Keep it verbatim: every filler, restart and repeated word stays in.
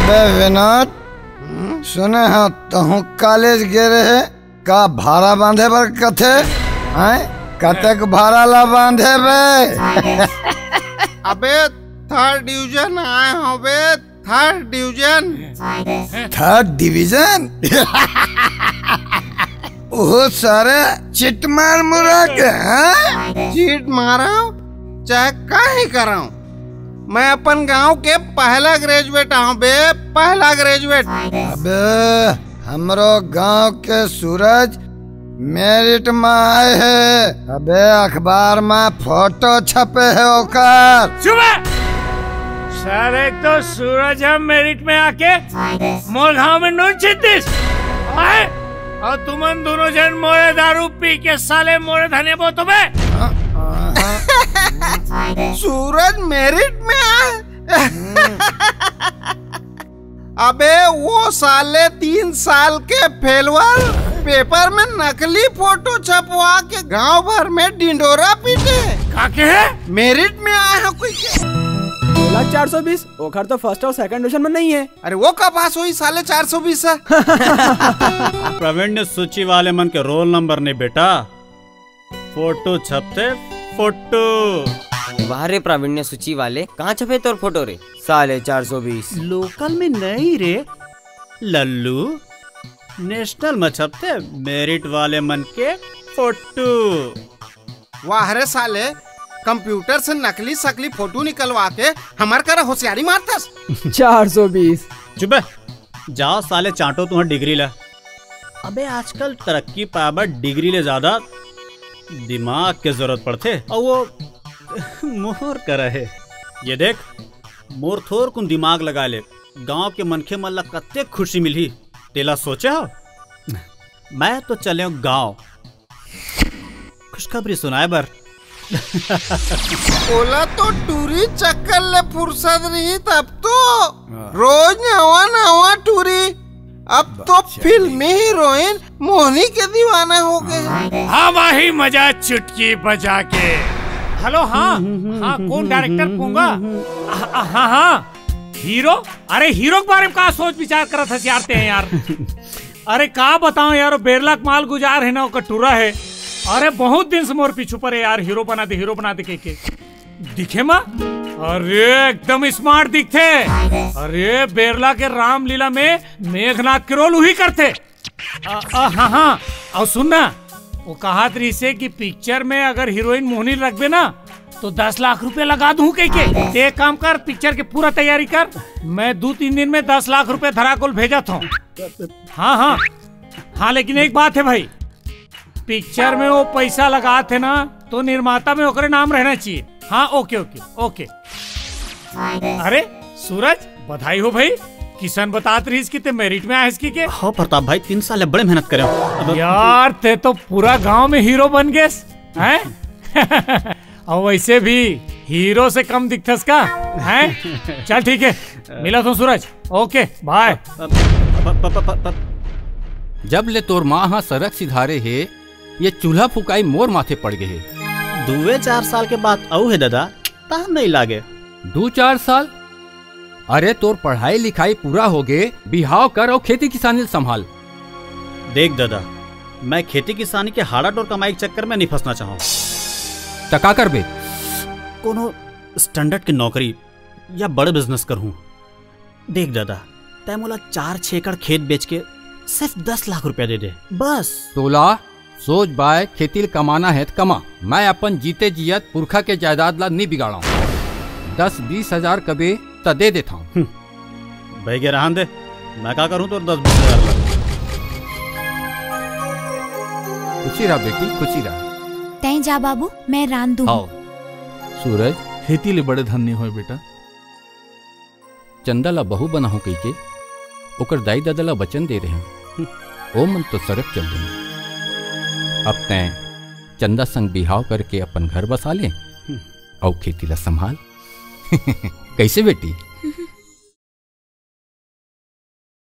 बे विनोद, सुने हंव तहूं कॉलेज गे रहे, का भारा बांधे बर कथे? हैं? कतेक भारा ला बांधे बे? अबे, थर्ड डिवीजन आए हंव बे, थर्ड डिवीजन। Third division? ओ सारे चिट मार मुरा के, हैं? चिट मारंव, चाहे काहे करंव, मैं अपन गांव के पहला ग्रेजुएट हंव बे, पहला ग्रेजुएट। अबे, हमरो गांव के सूरज मेरिट में आए हे। अबे, अखबार में फोटो छपे हे ओकर। चुप हे! साले, एक तो सूरज ह मेरिट में आके मोर गांव में नून छिद्दिस, आए? अउ तुमन दूनों झन मोरे दारू पी के साले मोरे धने बोथो बे। सूरज मेरिट में आए। अबे, वो साले तीन साल के फेलवर पेपर में नकली फोटो छपवा के गांव भर में ढिंढोरा पीटे। का कहे? मेरिट में आए हे कोई के। बोला चार सौ बीस, ओखर तो फर्स्ट अउ सेकंड डिवीजन में नहीं हे। अरे, वो का पास होही साले चार सौ बीस हे? प्रावीण्य सूची वाले मन के रोल नंबर नहीं बेटा, फोटो छपथे, फोटो। वाह रे प्रावीण्य सूची वाले, कहाँ छपे तोर फोटो रे? साले चार सौ बीस। लोकल में नहीं रे। लल्लू, नेशनल में छपथे मेरिट वाले मन के फोटो। वाह रे साले, कंप्यूटर से नकली सकली फोटो निकलवा के हमर करा होशियारी मारथस। चार सौ बीस। चुप बे, जाओ साले चाटो तुंहर डिग्री ला। अबे आजकल तरक्की पाए बर डिग्री ले ज्यादा दिमाग के जरूरत पड़थे, अउ वो मोर करा हे। ये देख, मोर थोरकुन दिमाग लगा ले, गांव के मनखे मन ला कतेक खुशी मिलही, तेला सोचे हव? मैं तो चलेंव गांव खुशखबरी सुनाए बर। ओला तो टूरी चक्कर ले फुर्सत रही तब तो। हाँ। रोज नवा नवा टूरी। अब तो फिल्मी हीरोइन मोहनी के दीवाना हो गए। हम आही मजा चुटकी बजा के। हेलो, हाँ, हाँ, कौन डायरेक्टर? पोंगा? हाँ, हाँ, हाँ। हीरो? अरे, हीरो के बारे में का सोच विचार करत हस यार तें यार? अरे, का बतावं यार, बेरला के माल गुजार हे ना, ओकर टूरा हे। अरे, बहुत दिन से मोर पीछू परे यार, हीरो बना दे, हीरो बना दे कह के। दिखे मा? अरे, एकदम स्मार्ट दिखथे। अरे, बेरला के रामलीला में मेघनाथ के रोल उही करथे। अ, अ, हाँ, हाँ, अउ सुन ना, वो कहत रहिसे कि पिक्चर में अगर हीरोइन मोहनी रखबे ना, तो दस लाख रुपया लगा दूं कह के। ते एक काम कर, पिक्चर के पूरा तैयारी कर, मैं दू तीन दिन में दस लाख रुपया धराकोल भेजत हंव। हाँ, हाँ, हाँ, लेकिन एक बात हे भाई, पिक्चर में वो पैसा लगात हे ना, तो निर्माता में ओकरे नाम रहना चाहिए। हाँ, ओके, ओके, ओके। अरे सूरज, बधाई हो भाई, किसन बतात रहिस कि तें मेरिट में आए हस कह के। हो प्रताप भाई, तीन साल ले बड़े मेहनत करे हंव। अब यार, तें तो पूरा गांव में हीरो बन गेस, हैं? अउ वैसे भी हीरो से कम दिखथस का, हैं? चल ठीक हे, मिलत हंव सूरज, ओके, बाय। प-, प-, प-, प-, प-, जब ले तोर माँ ह सरक सिधारे हे, ये चूल्हा फुकाई मोर माथे पड़ गे हे। दुए चार साल के बात अउ हे ददा, तान नहीं लागे। दू चार साल? अरे, तोर पढ़ाई लिखाई पूरा हो गे, बिहाव कर अउ खेती किसानी ल संभाल। देख ददा, मैं खेती किसानी के हाड़ा टोर कमाई के चक्कर में नहीं फंसना चाहूँ। त का करबे? कोनो स्टैंडर्ड के नौकरी या बड़े बिजनेस करहूँ। देख ददा, तैं मोला चार छह एकड़ खेत बेच के सिर्फ दस लाख रुपया दे दे, बस। तोला सोच बाय, खेती ल कमाना हे त कमा। मैं अपन जीते जियत पुरखा के जायदाद ला नी बिगाड़ंव। दस बीस हजार कबे त दे देथंव। हम्म, बहिगे रहन दे, मैं का करूँ तोर दस बीस हजार ला? खुशी रह बेटी, खुशी रह। तैं जा बाबू, मैं रांध दूँ। हव। सूरज, खेती ले बड़े धन नहीं होय बेटा। चंदा ला बहू बनाहूं कहिके ओकर दाई ददा ला वचन दे रहेंव। ओमन तो सरक चल देन। अब तैं चंदा संग बिहाव करके अपन घर बसा ले, अउ खेती ला संभाल। कइसे बेटी?